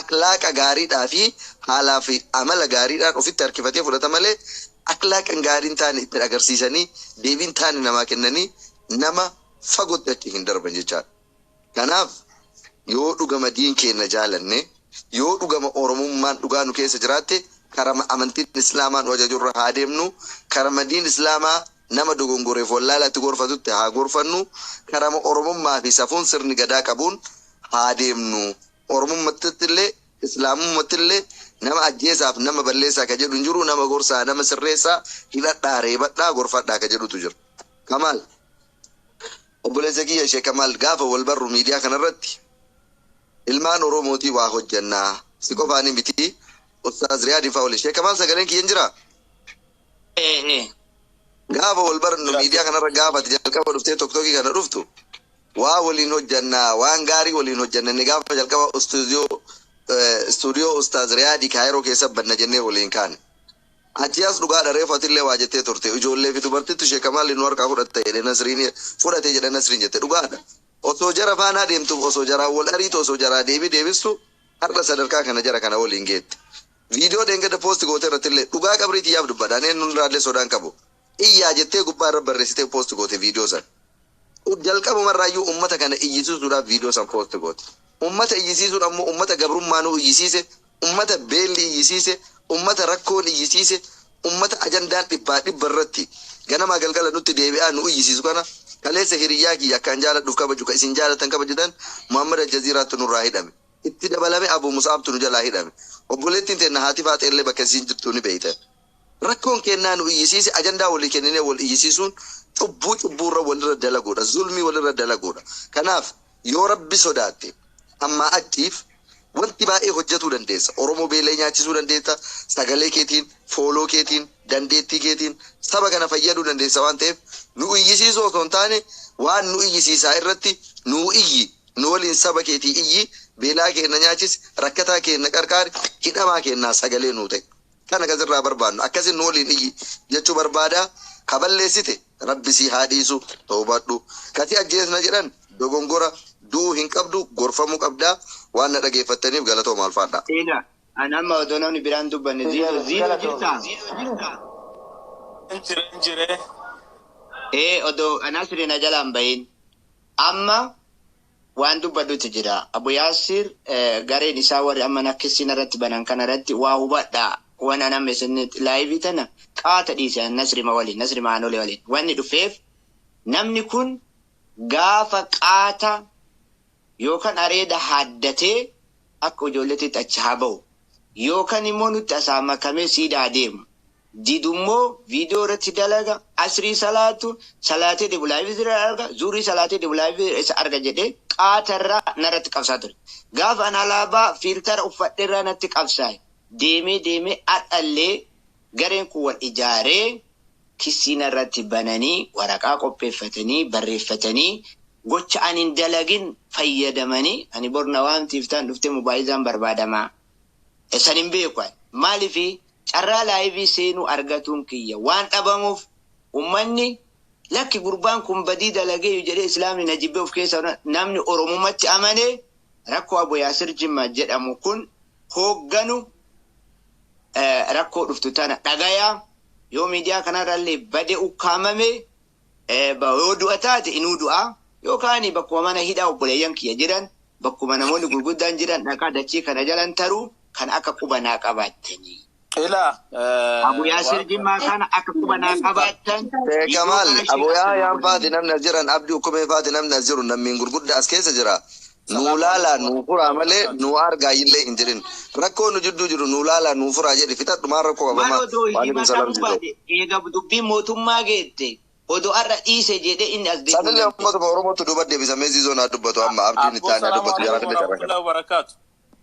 [SPEAKER 3] akhlaaqa gaariidhaa fi haalaa fi amala gaariidhaan ofitti harkifatee fudhata malee akhlaaqan gaariin taane itti agarsiisanii deebiin taane namaa kennanii nama fagootti achi hin darban jechaadha. Kanaaf yoo dhugama diin keenya jaalanne, yoo dhugama Oromummaan dhugaa nu keessa jiraatte, karama amantiin Islaamaa nu ajajurra haa deemnu, karama diin Islaamaa nama dogongoreef wallaalatti gorfatutti haa gorfannu, karama Oromummaa fi safuun sirni gadaa qabuun haa deemnu. Oromummatti illee Islaamummaatti illee nama ajjeesaaf nama balleessaa ka jedhu hin jiru, nama gorsaa, nama sirreessaa, hidhadhaa, reebadhaa, gorfadhaa ka jedhutu jira. Kamaal, obboleessa kiyya ishee Kamaal, gaafa wal barru miidiyaa kanarratti ilmaan Oromootii waa hojjannaa si qofaanii miti, Ustaaz Riyaadin fa'aa waliin. Ishee Kamaal, sagaleen kiyya hin jiraa? Gaafa wal barannu miidiyaa kanarra, gaafa ati jalqaba dhuftee Tiktokii kana dhuftu, waa waliin hojjannaa, waan gaarii waliin hojjanna inni gaafa jalqaba istuudiyoo Ustaaz Riyaadii Kaayiroo keessa banna jennee waliin kaane. Achi as dhugaadha, reefu atillee waa jettee turte, ijoollee fi dubartittu ishee Kamaal nu harkaa fudhatte jedhe Nasriin, fudhate jedhe Nasriin jette, dhugaadha. Osoo jara faanaa deemtuuf, osoo jaraa wal ariitu, osoo jaraa deebii deebistu har'a sadarkaa kana jara kana waliin geette. Viidiyoo deengada post goote irratti illee dhugaa qabrii xiyyaaf dubbadha. Aneen nun irraallee sodaan qabu. Iyyaa jettee gubbaa irra barreessitee post goote viidiyoo san. Jalqabumarraayyuu uummata kana iyyisiisuudhaaf viidiyoo san post goote. Uummata iyyisiisuun ammoo uummata gabrummaanuu iyyisiise, uummata beelli iyyisiise, uummata rakkoon iyyisiise, uummata ajandaan dhibbaa dhibba irratti ganamaa galgala nutti deebi'aa nu iyyisiisu kana kaleessa hiriyyaa kiyya akkaan jaaladhuuf kabaju, ka isin jaalatan kabajutan, Muhammad Aljaziiraatti nurraa hidhame. Itti dabalame Abu Musaabtu nu jalaa hidhame. Obboleettiin teenna haati faaxeellee bakka isiin jirtu ni beeytan. Rakkoon kennaa nu iyyisiise, ajandaa walii kenninee wal iyyisiisuun cubbuu cubbuurra walirra dalaguudha. Zulmii walirra dalaguudha. Kanaaf yoo Rabbi sodaatte ammaa achiif wanti baay'ee hojjetuu dandeessa. Oromoo beelee nyaachisuu dandeessa. Sagalee keetiin, fooloo keetiin, dandeettii keetiin saba kana fayyaduu dandeessa waan ta'eef nu iyyisiisuu osoo hin taane waan nu iyyisiisaa irratti nu iyyi, nu waliin saba keetii iyyi, beelaa keenya nyaachisi, rakkataa keenya qarqaari, hidhamaa keenyaa sagalee nuu ta'e. Kana kasirraa barbaannu akkasin nu waliin iyyi jechuu barbaada. Kaballeessite Rabbi sii haa dhiisu, toobadhu. Kati ajjeesna jedhan dogongora, du'uu hin qabdu, gorfamuu qabdaa. Waan na dhageeffattaniif galatooma, alfaadha.
[SPEAKER 2] Seenaa. Ani amma odoo namni biraan dubbanne, Ziidoo, Ziidoo jirtaa?
[SPEAKER 5] Injire injire.
[SPEAKER 2] Ee, odoo Nasri na jalaan bahin. Amma waan dubbadhutu jira. Abu Yaasir gareen isaa warri amma nakkisiin irratti banan kana irratti waa hubadhaa. Waan an amma isin live tana qaata dhiise Nasrima waliin, Nasrima Aanole waliin. Wanni dhufeef namni kun gaafa qaata yookaan areeda haaddatee akka ijoolleetti achi haa ba'u. Yookaan immoo nutti asaa makamee siidaa deemu. Didummoo viidiyoo irratti dalaga, asrii salaatu salaatee deemu live irra arga, zuurii salaatee deemu live isa arga jedhee qaatarraa narratti qabsaa ture. Gaafa an alaabaa filter uffadheerraa natti qabsaa'e. Deemee deemee hadhallee gareen kun wal ijaaree kissii narratti bananii, waraqaa qopheeffatanii barreeffatanii, gocha ani hin dalagin fayyadamanii, ani borna waan tiiftaan dhuftee mobaayizaan barbaadamaa. San hin beeku ani. Maaliifi carraa live seenuu argatuun kiyya waan dhabamuuf ummanni lakki gurbaan kun badii dalagee jedhee Islaamni na jibbee of keessa namni Oromummaatti amanee rakkoo Abu Yaasir Jimmaa jedhamu kun hoogganu rakkoo dhuftu tana dhagayaa. Yoo miidiyaa kanarrallee bade ukkaamame yoo du'a taate inuu du'a yookaan bakkuma mana hidhaa obboleeyyan kiyya jiran bakkuma namoonni gurguddaan jiran dhaqaa dachii kana jalan taruu kan akka qubanaa qabaattanii.
[SPEAKER 5] Ilaa.
[SPEAKER 2] Abu Yaasir Jimmaa kana akka qubanaa qabaattan.
[SPEAKER 3] Kamal Abu Yaayaan faati namni as jiran Abdii Ukkumee faati namni as jiru namni gurguddaa as keessa jira. Nuu laalaa nuu furaa malee nuu argaa illee hin jirin. Rakkoo nu jidduu jiru nuu laalaa nuu furaa jedhi fixadhumaan rakkoo qabama.
[SPEAKER 2] Maal odoo
[SPEAKER 3] Waalaikum
[SPEAKER 2] himaa
[SPEAKER 3] salaam
[SPEAKER 2] ta'uu baate eega dubbiin mootummaa geette odoo har'a dhiise jedhee inni as deemuu
[SPEAKER 3] Sanillee
[SPEAKER 2] danda'a.
[SPEAKER 3] uummatuma Oromootu duuba deebisamee ziizoo naa dubbatu amma abdiin itti aanee dubbatu jara fide jara kana.
[SPEAKER 5] Wabarakaatu.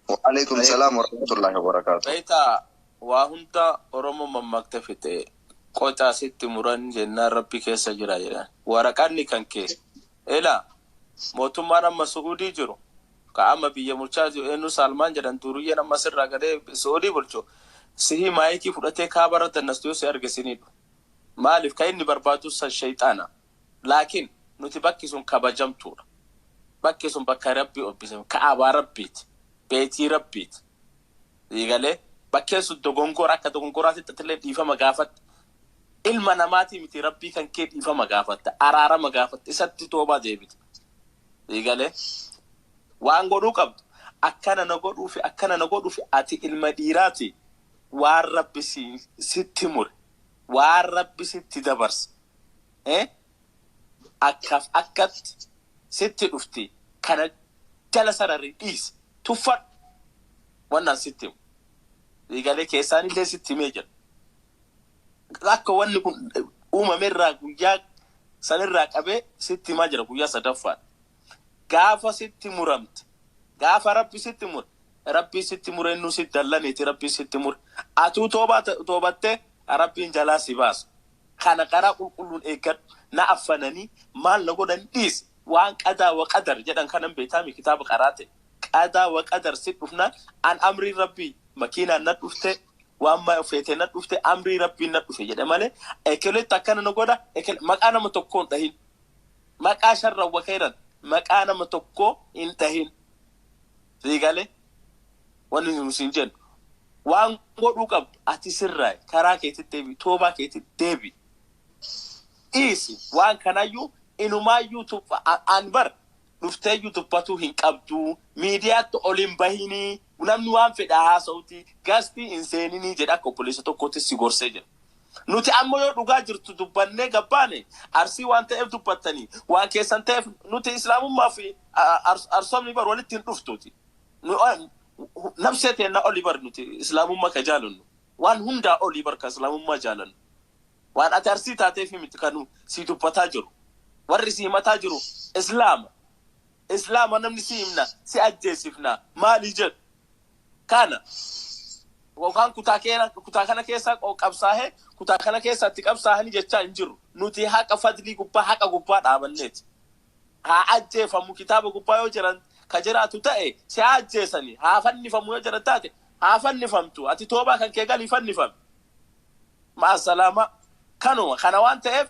[SPEAKER 3] Waalaikum salaam warahmatullahi wabarakaatu.
[SPEAKER 5] Beektaa waa hunda Oromoo mammaakte fixe qocaa sitti muran jennaan rabbi keessa jira jedhan. Waraqaanni kan kee. Ilaa mootummaan amma Su'uudii jiru ka amma biyya bulchaa jiru eenyu Salmaan jedhan duruyyeen amma sirraa gadee Su'uudii bulchu sihii maayikii fudhatee kaaba dannastu yoo si argisinidha. Maaliif kan inni barbaadu san shayxaana. Laakiin nuti bakki sun kabajamtuudha. Bakki sun bakka rabbii obbisame ka'abaa rabbiiti. Beetii rabbiiti. Eegalee bakkeen sun dogongora akka dogongoraatti illee dhiifama gaafatte. Ilma namaatii miti rabbii kan kee dhiifama gaafatte. Araarama gaafatte. Isatti toobaa deebite. Eegalee waan godhuu qabdu akkana na godhuu fi akkana na godhuu fi ati ilma dhiiraati waan rabbi sitti mure waan rabbi sitti dabarse akkaaf akkatti sitti dhufti kana jala sararri dhiisi tuffadhu wannan sitti himu. Eegalee keessaanillee sitti himee jira. Akka wanni kun uumamerraa guyyaa sanirraa qabee sitti himaa jira guyyaa sadaffaadha. Gaafa sitti muramte gaafa rabbi sitti mure rabbi sitti mure inni sitti dallaneeti rabbi sitti mure atuu toobattee rabbiin jalaa si baasa. Kana karaa qulqulluun eeggadhu na affananii maal na godhan dhiisi waan qadaa wa qadar jedhan kanan beektaami kitaaba qaraate qadaa wa qadar si dhufnaan an amrii rabbii makiinaan na dhufte waan maa feetee na dhufte amrii rabbiin na dhufe jedhe malee ekeletti akkana na godha maqaa nama tokkoon dhahin maqaa sharran wa khayran maqaa nama tokkoo hin dhahin. Siigalee wanni nu siin jennu waan godhuu qabdu ati sirraa karaa keetitti deebi toobaa keetitti deebi dhiisi waan kanayyuu inumaayyuu an bar dhufteeyyuu dubbatuu hin qabdu miidiyaatti ol hin bahinii namni waan fedha haasa'uti gastii hin seeninii jedha akka obboleessa tokkootti si gorsee jira. Nuti amma yoo dhugaa jirtu dubbannee gabbaane arsii waan ta'eef dubbattanii waan keessan ta'eef nuti islaamummaa fi arsoomni bar walitti hin dhuftuuti. Nafsee teenna olii bar nuti islaamummaa ka jaalannu waan hundaa olii bar ka islaamummaa jaalannu. Waan ati arsii taateef miti kan si dubbataa jiru. Warri si himataa jiru islaama. Islaama namni si himna si ajjeesifna maali jedhu. Kana yookaan kutaa kana keessa qabsaa'ee kutaa kana keessatti qabsaa'anii jechaa hin jiru. Nuti haqa fadlii gubbaa haqa gubbaa dhaabanneeti. Haa ajjeefamu kitaaba gubbaa yoo jiran ka jiraatu ta'e si haa ajjeesanii haa fannifamu yoo jiran taate haa fannifamtu ati toobaa kan kee galii fannifame. Maasalaama kanuma kana waan ta'eef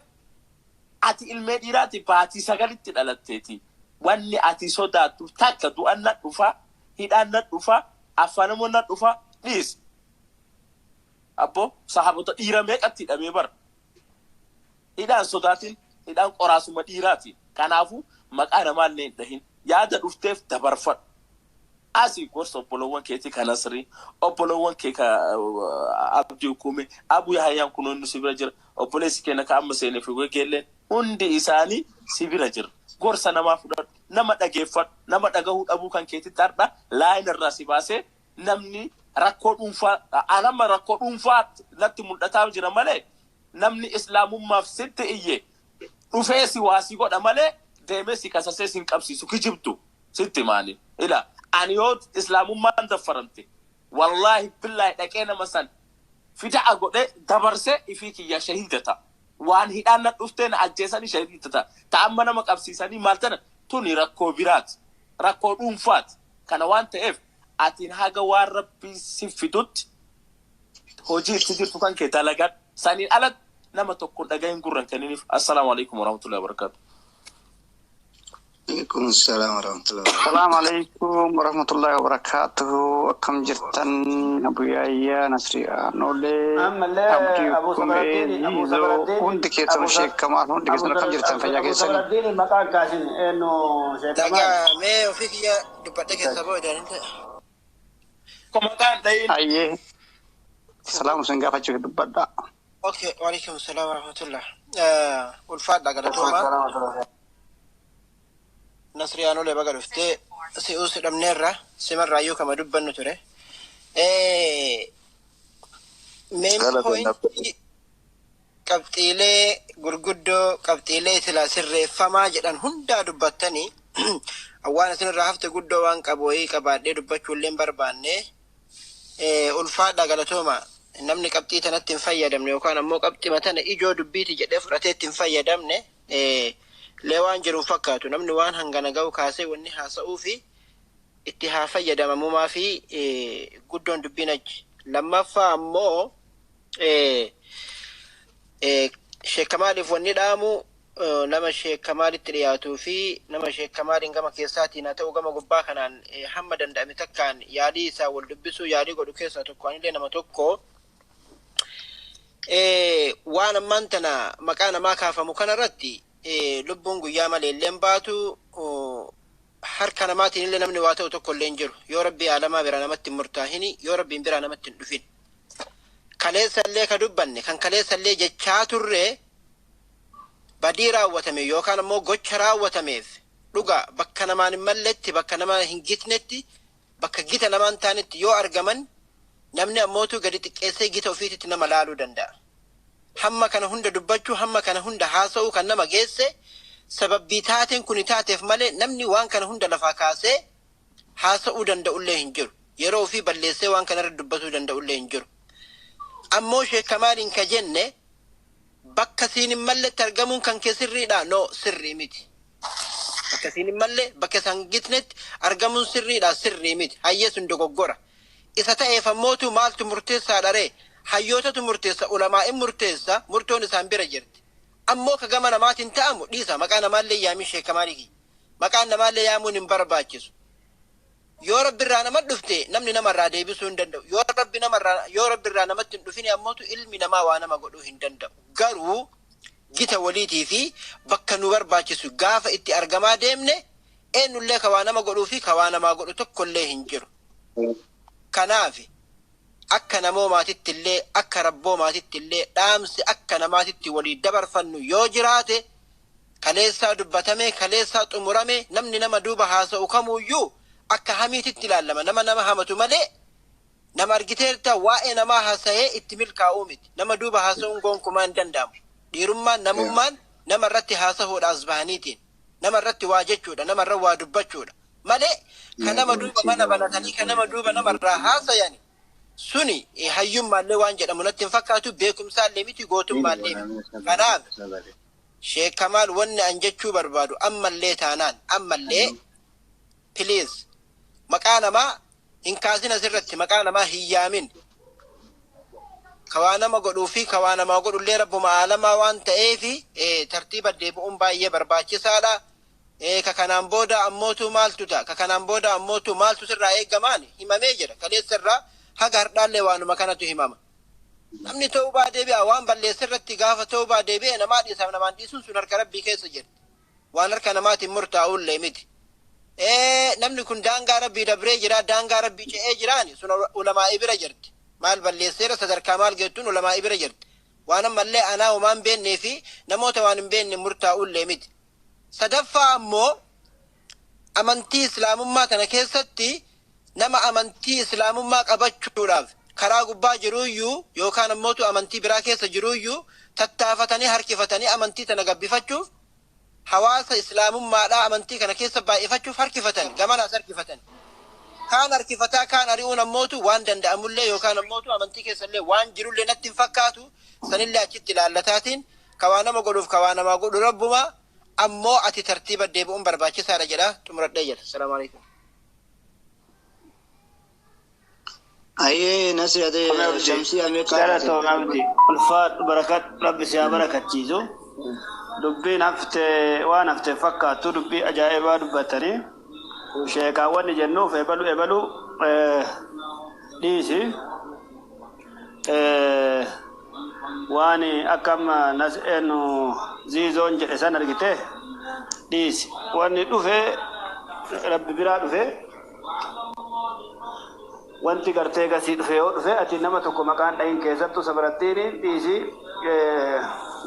[SPEAKER 5] ati ilmee dhiiraati baatii 9tti dhalatteeti. Wanni ati sodaattu takka du'an na dhufa hidhaan na dhufa afanamuun na dhufa dhiisi. Abbo sahaabota dhiira meeqatti hidhamee bara. Hidhaan sodaatiin hidhaan qoraasuma dhiiraati. Kanaafuu maqaa namaallee hin dhahin yaada dhufteef dabarfadhu. Asii gorsa obbolowwan keetii kan Nasrii obbolowwan kee ka Abdii Hukume Abu Yahayyaan kunuun si bira jira obboleessi keenya ka amma seenee fi geelleen hundi isaanii si bira jira. Gorsa namaa fudhadhu nama dhageeffadhu nama dhagahuu dhabuu kan keetitti har'a laayina irraa si baasee namni rakkoo dhuunfaa anama rakkoo dhuunfaa natti mul'ataa jira malee namni islaamummaaf sitti iyye dhufee si waasii godha malee deemee si kasasee si hin qabsiisu kijibtu sitti maali ila ani yoo islaamummaan daffaramte wallaahi billaahi dhaqee nama san fida'a godhee dabarsee ifii kiyya shahiida ta'a. Waan hidhaan na dhuftee na ajjeesanii shahiida ta'a. Ta'amma nama qabsiisanii maal tana tuni rakkoo biraati rakkoo dhuunfaati kana waan ta'eef atiin haga waan rabbii si fidutti hojii itti jirtu kan kee dalagadhu saniin alatti nama tokko dhagahin gurran kenniniif assalaamu alaikum warahmatullahi wabarakatuh.
[SPEAKER 2] Alaikum salaam warahmatullahi wabarakatuh.
[SPEAKER 6] Salaamu alaikum warahmatullahi wabarakatuh. Akkam jirtan Abu Yaayyaa Nasri Aanoolee
[SPEAKER 4] Ammallee
[SPEAKER 6] Abdii
[SPEAKER 4] Abu
[SPEAKER 6] Kumee
[SPEAKER 4] Sabaraddiin Abu
[SPEAKER 6] Ziizoo
[SPEAKER 4] Sabaraddiin
[SPEAKER 6] hundi keessan
[SPEAKER 4] Abu
[SPEAKER 6] sheekamaan hundi
[SPEAKER 4] Abu
[SPEAKER 6] keessan akkam jirtan fayyaa
[SPEAKER 4] Abu
[SPEAKER 6] keessanii.
[SPEAKER 4] Sabaraddiin maqaan kaasin eenyu sheekamaan.
[SPEAKER 2] Dhagaa mee ofii kiyya dubbadhe keessa booda ni ta'a.
[SPEAKER 5] Maqaan dhayin.
[SPEAKER 6] Ayyee salaamu isin gaafachuu dubbadha.
[SPEAKER 2] Okay, waalaikum salaam warahmatullah. Ulfaadha galatoomaa. Nasri Aanoolee baga dhuftee si'uus dhabneerra simarraayyuu kama dubbannu ture. Main point qabxiilee gurguddoo qabxiilee silaa sirreeffamaa jedhan hundaa dubbattanii waan isinirraa hafte guddoo waan qabu wayii qabaadhee dubbachuu illee hin barbaanne. Ulfaadha galatooma, namni qabxii tanatti hin fayyadamne yookaan ammoo qabxii tana ijoo dubbiiti jedhee fudhatee itti hin fayyadamne lee waan jiru hin fakkaatu. Namni waan hangana ga'u kaasee wanni haasa'uu fi itti haa fayyadamamumaa fi guddoon dubbiin achi. Lammaffaa ammoo sheekamaaliif wanni dhaamu nama sheekamaalitti dhiyaatuu fi nama sheekamaaliin gama keessaatiin haa ta'u gama gubbaa kanaan hamma danda'ame takkaan yaalii isaa wal dubbisuu yaalii godhu keessaa tokko anillee nama tokko. Waan ammaan tana maqaa namaa kaafamu kanarratti lubbuun guyyaa malee illee hin baatu, harka namaatiin illee namni waa ta'u tokko illee hin jiru yoo rabbii aalamaa bira namatti hin murtaahini, yoo rabbiin biraa namatti hin dhufin. Kaleessa illee ka dubbanne kan kaleessa illee jechaa turre, badii raawwatame yookaan ammoo gocha raawwatameef dhuga bakka namaan hin malletti, bakka nama hin gitnetti, bakka gita namaan taanetti yoo argaman, namni ammootu gadi xiqqeessee gita ofiititti nama laaluu danda'a. Hamma kana hunda dubbachuu, hamma kana hunda haasa'uu kan nama geesse sababbii taateen kun taateef malee namni waan kana hunda lafaa kaasee haasa'uu danda'ullee hin jiru. Yeroo ofii balleessee waan kanarra dubbatuu danda'ullee hin jiru. Ammoo sheekamaaliin ka jenne bakka siin hin malletti argamuun kan kee sirriidha? No, sirrii miti. Bakka siin hin malle, bakka isaan gitnetti argamuun sirriidha? Sirrii miti. Hayyee, sun dogoggora. Isa ta'eef ammootu maaltu murteessaadha ree? Hayyootatu murteessa, ulamaa'in murteessa, murtoon isaan bira jirti. Ammoo ka gama namaatiin ta'amu dhiisa, maqaa namaallee yaamin sheekamaalii. Maqaan namaallee yaamuun hin barbaachisu. Yoo rabbi irraa nama dhufte namni namarraa deebisuu hin danda'u. Yoo rabbi namarraa, yoo rabbi irraa namatti hin dhufin ammootu ilmi namaa waa nama godhuu hin danda'u. Garuu gita waliitii fi bakka nu barbaachisu gaafa itti argamaa deemne eenyullee ka waa nama godhuu fi ka waa namaa godhu tokkollee hin jiru. Kanaaf akka namoomaatitti illee, akka rabboomaatitti illee, dhaamsi akka namaatitti walii dabarfannu yoo jiraate, kaleessaa dubbatame, kaleessaa xumurame, namni nama duuba haasa'u kamuyyuu akka hamiititti ilaallama. Nama nama hamatu malee nama argiteerta waa'ee namaa haasa'ee itti milkaa'uu miti. Nama duuba haasa'uun gonkumaa hin danda'amu. Dhiirummaan namummaan nama irratti haasa'uudha, as bahaniitiin nama irratti waa jechuudha, nama irra waa dubbachuudha malee ka nama duuba mana banatanii ka nama duuba namarraa haasayani suni hayyummaallee waan jedhamu natti hin fakkaatu, beekumsaallee miti, gootummaallee miti. Kanaaf sheekamaal wanni an jechuu barbaadu, ammallee taanaan ammallee please maqaa namaa hin kaasin, asirratti maqaa namaa hin yaamin. Kawaa nama godhuu fi kawaa namaa godhullee rabbuma aalamaa waan ta'eefi tartiiba deebi'uun baay'ee barbaachisaadha. Ka kanaan booda ammootu maaltu ta'a? Ka kanaan booda ammootu maaltu sirraa eegamaan himamee jira. Kaleessa irraa haga hardhaallee waanuma kanatu himama. Namni ta'ubaa deebi'a, waan balleessa irratti gaafa ta'ubaa deebi'e namaa dhiisaaf namaan dhiisuun sun harka rabbii keessa jirti. Waan harka namaatiin murtaa'ullee miti. Namni kun daangaa rabbii dabree jira, daangaa rabbii ce'ee jiraani sun ulamaa'ii bira jirti. Maal balleesseera, sadarkaa maal geettuun ulamaa'ii bira jirti. Waan ammallee anaa homaan beennee fi namoota waan hin beenne murtaa'ullee miti. Sadaffaa ammoo amantii islaamummaa kana keessatti nama amantii islaamummaa qabachuudhaaf karaa gubbaa jiruyyuu yookaan ammootu amantii biraa keessa jiruyyuu tattaafatanii harkifatanii amantii tana gabbifachuuf, hawaasa islaamummaadhaa amantii kana keessa baay'ifachuuf harkifatan, gamanaas harkifatan. Kaan harkifataa kaan ari'uun ammootu waan danda'amullee yookaan ammootu amantii keessallee waan jirullee natti hin fakkaatu. Sanillee achitti ilaallataatiin kawaa nama godhuuf kawaa namaa godhu rabbuma, ammoo ati tartiiba deebi'uun barbaachisaadha jedha, xumuradhee jira. Salaamu alaikum. Ayyee Nasri ati Shamsii Ameekaa.
[SPEAKER 4] Galatoom Abdi. Ulfaadhu, barakat, rabbi si haa barakachiisu. Dubbiin haftee waan haftee fakkaattu dubbii ajaa'ibaa dubbatanii sheekaawwan jennuuf ebalu ebalu dhiisi. Waan akka amma eenyu ziizoon jedhe san argite dhiisi. Wanni dhufe rabbi biraa dhufe wanti gartee gasii dhufe yoo dhufe ati nama tokko maqaan dhahin keessattuu sabarattiin dhiisi.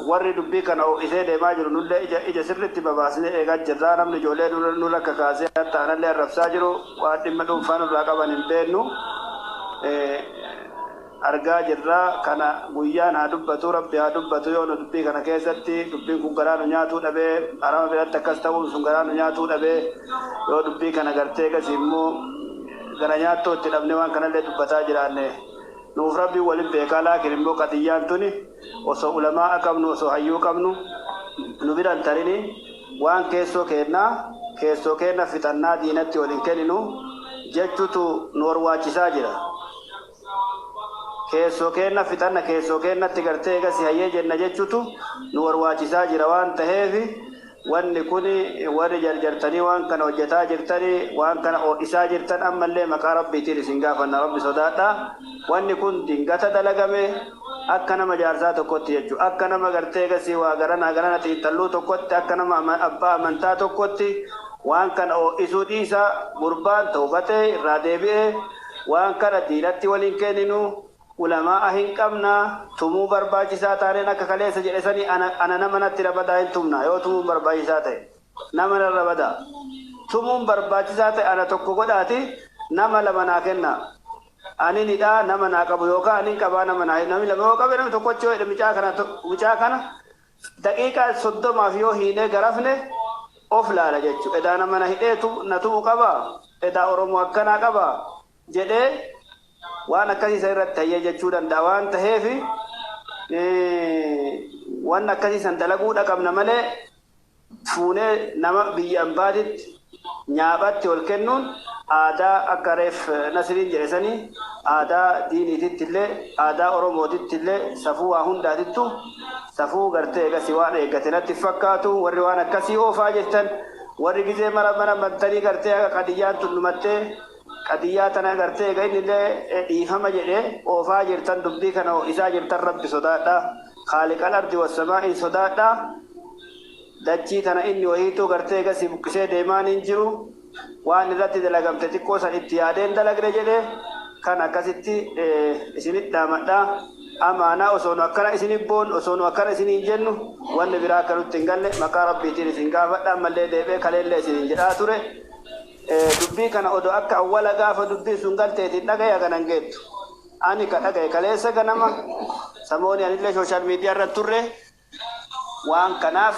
[SPEAKER 4] Warri dubbii kana ho'isee deemaa jiru nullee ija sirriitti babaasnee eegaa jirra. Namni ijoollee nu lakka kaasee hatta anallee arrabsaa jiru waan dhimma dhuunfaa nurraa qaban hin beennu. Argaa jirra kana guyyaan haa dubbatu rabbi haa dubbatu yoo nu dubbii kana keessatti dubbiin kun garaa nu nyaatuu dhabee arama biratti akkas ta'uun sun garaa nu nyaatuu dhabee yoo dubbii kana gartee gasi immoo gara nyaattoo itti dhabne waan kanallee dubbataa jiraanne nuuf rabbiin waliin beekaa laakiin immoo qadiyyaan tuni osoo ulamaa qabnu osoo hayyuu qabnu nu biran tarini waan keessoo keennaa keessoo keenna fixannaa diinatti waliin kenninu jechuutu nu barbaachisaa jira. Keessoo keenna fixanna keessoo keennatti gartee eegasi hayyee jenna jechuutu nu barbaachisaa jira waan taheef wanni kun warri jarjartanii waan kana hojjetaa jirtanii waan kana ho'isaa jirtan ammallee maqaa rabbiitiin isin gaafanna rabbi sodaadha. Wanni kun dingata dalagame akka nama jaarsaa tokkotti jechuudha. Akka nama gartee eegasii waa garana garana xiinxalluu tokkotti akka nama abbaa amantaa tokkotti waan kana ho'isuu dhiisa gurbaan toobatee irraa deebi'ee waan kana diinatti waliin kenninu ulamaa hin qabna tumuu barbaachisaa taaneen akka kaleessa jedhe sanii ana nama natti rabadaa hin tumna yoo tumuun barbaachisaa ta'e nama nan rabadaa tumuun barbaachisaa ta'e ana tokko godhaati nama lama naa kenna ani nidhaa nama naa qabu yookaan ani qabaa nama naa namni lama yoo qabe namni tokkochi yoo jedhe mucaa kana daqiiqaa 30 yoo hiinee garafne of laala jechuudha. Edaa nama na hidheetu na tumu qaba edaa Oromoo akkanaa qaba jedhee waan akkasii isa irratti hayyee jechuu danda'a waan taheef waan akkasii san dalaguudha qabna malee fuunee nama biyya ambaatitti nyaaphatti ol kennuun aadaa akka reef Nasriin jedhe sanii aadaa diiniititti illee aadaa Oromootitti illee safuu waa hundaatittu safuu gartee eegasi waan eeggate natti fakkaatu warri waan akkasii oofaa jirtan warri gizee mara mana bantanii gartee akka qadiyyaan tun dhumattee qadiyyaa tana gartee egaa inni illee dhiifama jedhee oofaa jirtan dubbii kana ho'isaa jirtan rabbi sodaadha. Khaaliqal ardi wassamaa'i sodaadha. Dachii tana inni wayiituu gartee egasii buqqisee deemaan hin jiru. Waan irratti dalagamte xiqqoo san itti yaadeen dalagne jedhee kan akkasitti isinit dhaamadha. Amaanaa osoo nu akkana isinit boon osoo nu akkana isiniin jennu wanni biraa akka nutti hin galle maqaa rabbiitiin isin gaafadha ammallee deebi'ee kaleellee isiniin jedhaa ture. Dubbii kana odoo akka awwala gaafa dubbii sun galteetiin dhagaya kanan geettu. Ani ka dhagaye kaleessa ganama samooni anillee sooshaal miidiyaa irra turre waan kanaaf.